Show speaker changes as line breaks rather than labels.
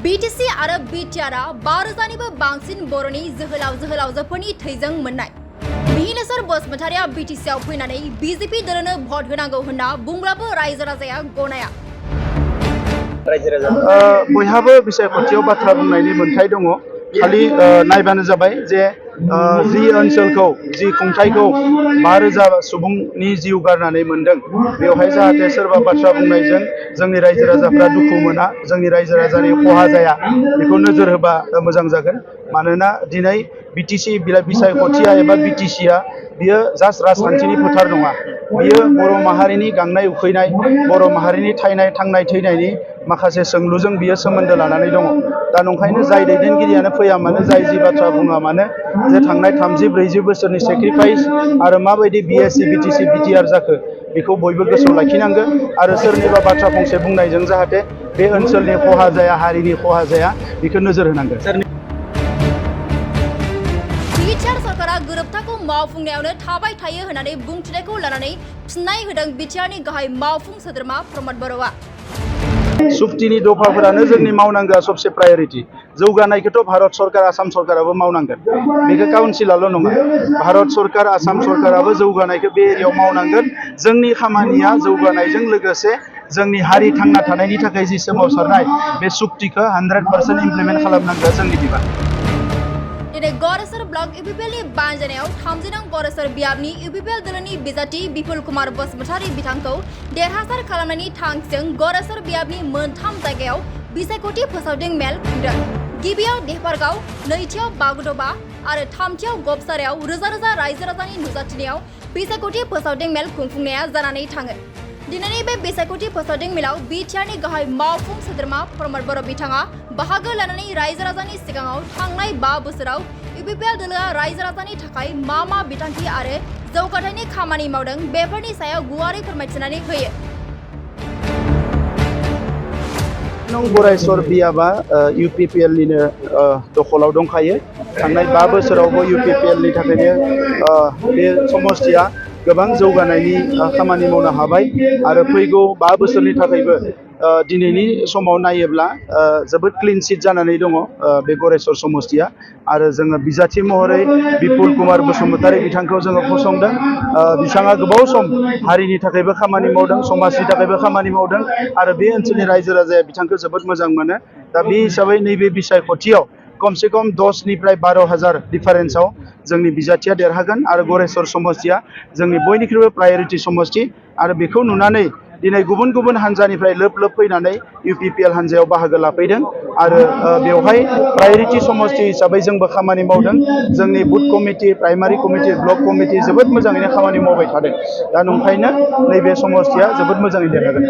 BTC आरो BTR बारोजानिबो बांसिन बर'नि जोहोलावजोफोरनि थैजों मोननाय बिहिनेसर बसुमतारिया BTC आव फैनानै BJP दोलोनो भट होनांगौ होनना बुंब्लाबो रायजो राजाया गनाया।
बयहाबो बिसायख'थियाव बाथ्रा बुंनायनि मोन्थाय दङ। खालि नायबानो जाबाय जे जि ओनसोलखौ जि खुंथायखौ 5,000 सुबुंनि जिउ गारनानै मोनदों बेवहाय जाहाथे सोरबा बाथ्रा बुंनायजों जोंनि रायजो राजाफ्रा दुखु मोना, जोंनि रायजो राजानि खहा जाया, बेखौ नोजोर होबा मोजां जागोन। मानोना दिनै BTC बिसायख'थिया एबा BTCआ बियो जास्ट राजखान्थिनि फोथार नङा, बियो बर' माहारिनि गांनाय उखैनाय, बर' माहारिनि थांनाय थैनायनि माखासे सोंलुजों बियो सोमोन्दो लानानै दङ। दा नंखायनो जाय दैदेनगिरियानो फैया मानो, जाय जि बाथ्रा बुङा मानो, जे थांनाय 30-40 बोसोरनि सेक्रिफाइस आरो माबायदि BSC BTC BTR जाखो बेखौ बयबो गोसोआव लाखिनांगोन आरो सोरनिबा बाथ्रा फंसे बुंनायजों जाहाथे बे ओनसोलनि खहा जाया, हारिनि खहा जाया, बेखौ नोजोर होनांगोन।
BTR सरकारा गोरोबथाखौ मावफुंनायावनो थाबाय थायो होननानै बुंथिनायखौ लानानै फिननाय होदों BTRनि गाहाय मावफुं सोद्रोमा प्रमद बर'आ।
सुक्तिनि दफाफोरानो जोंनि मावनांगौआ सबसे प्रायोरिटी। जौगानायखौथ' भारत सरकार, आसाम सरकाराबो मावनांगोन। बेखौ काउन्सिलाल' नङा, भारत सरकार, आसाम सरकाराबो जौगानायखौ बे एरियायाव मावनांगोन। जोंनि खामानिया जौगानायजों लोगोसे जोंनि हारि थांना थानायनि थाखाय जि सोमावसारनाय बे सुक्तिखौ 100% इमप्लिमेन्ट खालामनांगौआ जोंनि बिबान।
दिनै गरेस्वर ब्लक UPPLनि बानजायनायाव 30 नं गरेस्वर बियाबनि UPPL दोलोनि बिजाथि बिपुल कुमार बसुमतारि बिथांखौ देरहासार खालामनायनि थांखिजों गरेस्वर बियाबनि मोनथाम जायगायाव बिसायख'थि फोसावदिं मेल खुंदों। गिबियाव देहपारगाव, नैथियाव बागदबा आरो थामथियाव गबसारायाव रोजा रोजा रायजो राजानि नुजाथिनायाव बिसायख'थि फोसावदिं मेल खुंफुंनाया जानानै थाङो। दिनैनि बे बिसायख'थि फोसावदिं मेलाव BTRनि गाहाय मावफुं सोद्रोमा प्रमद बर' बिथाङा बाहागो लानानै रायजो राजानि सिगाङाव थांनाय 5 बोसोराव UPPL दोलोआ रायजो राजानि थाखाय मा बिथांखि आरो जौगाथायनि खामानि मावदों बेफोरनि सायाव गुवारै फोरमायथिनानै होयो।
गरेस्वर बियाबा UPPLनिनो दखलाव दंखायो। थांनाय 5 बोसोरावबो UPPLनि थाखायनो बे समष्टिया गोबां जौगानायनि खामानि मावनो हाबाय आरो फैगौ 5 बोसोरनि थाखायबो दिनैनि समाव नायोब्ला जोबोद क्लिन सिट जानानै दङ बे गरेस्वर समष्टिया। आरो जोङो बिजाथि महरै बिपुल कुमार बसुमतारि बिथांखौ जोङो फसंदों। बिथाङा गोबाव सम हारिनि थाखायबो खामानि मावदों, समाजनि थाखायबो खामानि मावदों आरो बे ओनसोलनि रायजो राजाया बिथांखौ जोबोद मोजां मोनो। दा बे हिसाबै नैबे बिसायख'थियाव खमसे खम 10निफ्राय 12,000 डिफारेन्सआव जोंनि बिजाथिया देरहागोन आरो गरेस्वर समष्टिया जोंनि बयनिख्रुइबो प्रायोरिटी समष्टि। आरो बेखौ नुनानै दिनै गुबुन गुबुन हान्जानिफ्राय लोब फैनानै UPPL हान्जायाव बाहागो लाफैदों आरो बेवहाय प्रायोरिटी समष्टि हिसाबै जोंबो खामानि मावदों। जोंनि booth committee, primary committee, block committee जोबोद मोजाङैनो खामानि मावबाय थादों। दा नंखायनो नैबे समष्टिया जोबोद मोजाङै देरहागोन।